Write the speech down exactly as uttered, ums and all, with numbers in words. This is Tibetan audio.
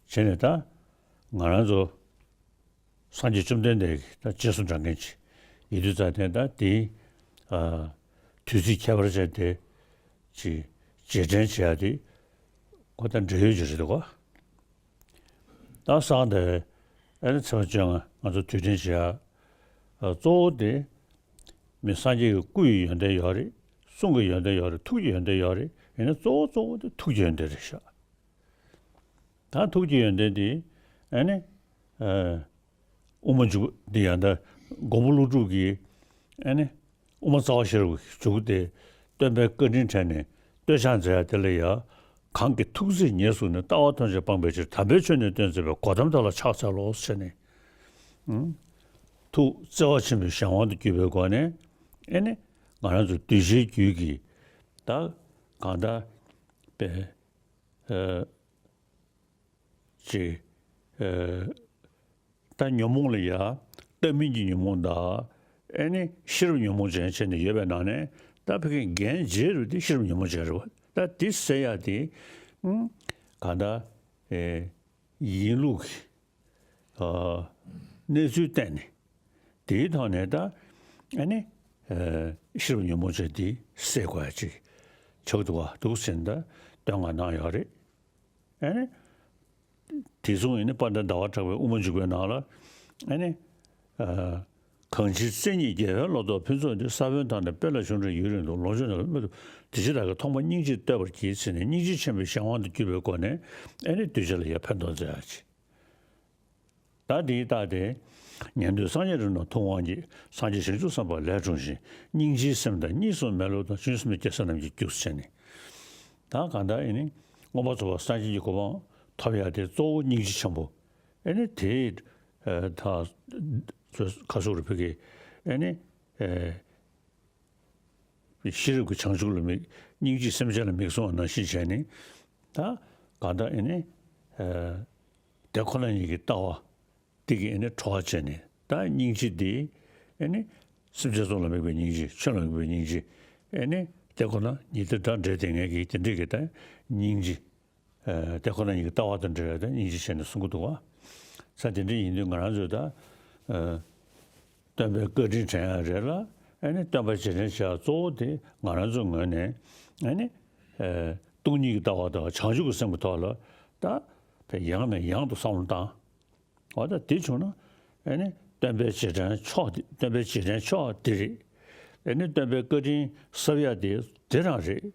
བྱས་ནས་ད་ང་རང་ཚོ་སངས་རྒྱས་བཅོམ་ལྡན་འདས་ཀྱི་ད་རྗེས་སུ་འབྲང་མཁན་ཅིག་ཡིན་དུས་ཙང་ནས་ད་དེའི་ཨ་དུས་ཚིགས་ཁྱད་པར་ཅན་དེ་ཅིག་རྗེས་དྲན་བྱེད་ཡ་དེ་ཁོ་ད་འབྲེལ་ཡོད་ཅིག་རེད་འདུག་ག་ད་སང་དེ་ཨ་ནི་ཚེས་པ་བཅོ་ལྔ་ང་ཚོ་དུས་དྲན་བྱེད་ཡ་ཨ་གཙོ་བོ་དེ་མི་སངས་རྒྱས་ཀྱི་སྐུ་ཡི་ཡོན་ཏན་ཡོད་རེད། གསུང་གི་ཡོན་ཏན་ཡོད་རེད། ཐུགས་ཀྱི་ཡོན་ཏན་ཡོད་རེད། ཡིན་ན་གཙོ་བོ་གཙོ་བོ་དེ་ཐུགས་ཀྱི་ཡོན་ཏན་རེད་ཤག་ད་ཐུགས་ཀྱི་ཡོན་ཏན་དེ་ཨ་ནི་ཨ་དབུ་མ་འཇུག་འདི་ཡང་ད་མགོན་པོ་ཀླུ་སྒྲུབ་ཀྱིས་ཨ་ནི་དབུ་མ་རྩ་བ་ཤེས་རབ་ཀྱི་མཇུག་དེ་སྟོན་པའི་བཀའ་དྲིན་དྲན་ནས་བསྟོད་ཕྱག་མཛད་ཡ་དེ་ལ་ཡང་། གང་གིས་ཐུགས་བརྩེས་ཉེར་བཟུང་ནས། ལྟ་བ་ཐམས་ཅད་སྤངས་པའི་ཕྱིར། དམ་པའི་ཆོས་ནི་སྟོན་མཛད་པའི། གོ་ཏམ་དེ་ལ་ཕྱག་འཚལ་ལོ་ཟེར་ནས། ཨང་། ཐུགས་བརྩེ་བ་ཆེན་པོའི་གཞན་དབང་དུ་གྱུར་པའི་སྒོ་ནས་ཨེ་ནི་ང་རང་ཚོ་གདུལ་བྱའི་རྒྱུད་ཀྱི་ད་གང་ལྟར་པའི་ཨ་ཅིག་ཨ་ད་ཉོན་མོངས་ལ་ཡ་ལྟ་མིན་གྱི་ཉོན་མོངས་དང་ཨེ་ནི་ཤེས་རབ་ཉོན་མོངས་ཅན་བྱས་ནས་ཡོད་པའི་ནང་ནས་ད་ཕ་གི་འགན་ལྗིད་རུ་དེ་ཤེས་རབ་ཉོན་མོངས་ཅན་རེད་བ། ད་དེ་ཟེར་ཡ་དེ་ཨང་གང་ལྟར་ཨེ་ཡིན་ལུགས་ཀྱི་ཨ་གནས་ཚུལ་བསྟན་ནས་དེའི་ཐོག་ནས་ད་ཨ་ནི་ཨ་ཤེས་རབ་ཉོན་མོངས་ཅན་དེ་སེལ་དགོས་ཡ་ཅིག་ཆགས་འདུག་བ། འདུག་ཟེར་ནས་ད་བསྟོད་བསྔགས་གནང་ཡོད་རེད། ཨ་ནི་དེ་མཚུངས་ཡིན་ན་དཔལ་ལྡན་ཟླ་བ་གྲགས་པའི་དབུ་མ་འཇུག་པའི་ནང་ལ་ཨ་ནི་ཨ་གང་ཕྱིར་བརྩེ་ཉིད་རྒྱལ་བའི་བློ་ལྡོག་ཕུན་ཚོགས་འདི། ས་བོན་དག་ནི་དཔལ་ལ་ཕྱུང་འཕྲིན་ཡུན་རིང་འདུག་ལོངས་སྤྱོད་ནི་མི་འདུག་དེ་ཕྱིར་བདག་གིས་ཐོག་མར་སྙིང་རྗེས་བསྟོད་པར་བགྱི་ཟེར་ནས་སྙིང་རྗེ་ཆེན་པོའི་གཞན་དབང་དུ་གྱུར་པའི་སྒོ་ནས་ཨ་ནི་གདུལ་བྱ་ལ་ཡང་ཕན་ཐོགས་མཛད་ཡ་ཅིག་ད་འདིའི་རྟགས་དེ། ཉན་ཐོས་སངས་རྒྱས་རིགས་རྣམས་ཐུབ་དབང་སྐྱེས། སངས་རྒྱས་བྱང་ཆུབ་སེམས་དཔའ་ལས་འཁྲུངས་ཤིང་། སྙིང་རྗེའི་སེམས་དང་གཉིས་སུ་མེད་བློ་དང་། བྱང་ཆུབ་སེམས་དང་སྐྱེས་བུ་རྣམས་ཀྱི་རྒྱུ་ཟེར་ནས། ད་གང་ལྟར་ཨེ་ནི་མངོན་པར་རྫོགས་པར་སངས་རྒྱས་ཀྱི་གོ་འཕང་ཐོབ་ཡ་དེ་གཙོ་བོ་སྙིང་རྗེ་ཆེན་པོ། ཨེ་ནི་དེ་ཨེ་ད་ཁ་སོག་རུ་ཕི་གི་ཨེ་ནི་ཨེ་ཤེས་རབ་ཀྱི་བྱང་ཆུབ་ལ་དམིགས། སྙིང་རྗེས་སེམས་ཅན་ལ་དམིགས་གསུངས་པ་ནང་བཞིན་བྱས་ནས། ད་གང་ལྟར་ཨེ་ནི་ཨེ་དེ་ཁོ་ན་ཉིད་ཀྱི་ལྟ་བ་དེ་གིས་ཨེ་ནི་གྲོལ་བ་བྱས་ནས། ད་སྙིང་རྗེ་འདི་ཨེ་ནི་སེམས་ཅན་ཚོགས་ལ་དམིགས་པའི་སྙིང་རྗེ། ཆོས་ལ་དམིགས་པའི་སྙིང་རྗེ། ཨེ་ནི་དེ་ཁོ་ན་ཉིད་དེ་དང་འབྲེལ་ཏེ་ངེས་ཀྱི་དེ་འདྲས་ཀྱི་ད་སྙིང་རྗེ། ཨེ་དེ་ཁོ་ན་ཉིད་ཀྱི་ལྟ་བ་དང་འབྲེལ་བའི་ད་སྙིང་རྗེ་བྱས་ནས་གསུང་གི་འདུག་བ། ས་དེ་འདྲས་ཡིན་དུས་ང་རང་ཚོས་ད་ཨེ་སྟོན་པའི་བཀའ་དྲིན་དྲན་ཡ་རེད་ལ། ཨེ་ནི་སྟོན་པ་རྗེས་དྲན་བྱ་ཡ་གཙོ་བོ་དེ་ང་རང་ཚོའི་ངོས་ནས་ཨེ་ནི་ཨེ་སྟོང་ཉིད་ཀྱི་ལྟ་བ་དང་བྱང་ཆུབ་ཀྱི་སེམས་ཀྱི་ཐོག་ལ་ད་ཡང་ནས་ཡང་དུ་བསམ་བློ་བཏང་། འོ་ད་དེ་བྱུང་ན་ཨེ་ནི་སྟོན་པའི་རྗེས་དྲན་མཆོག་དེ། སྟོན་པའི་རྗེས་དྲན་མཆོག་དེ་རེད། ཨེ་ནི་སྟོན་པའི་བཀའ་དྲིན་གསབ་ཡ་དེ་དེ་རང་རེད།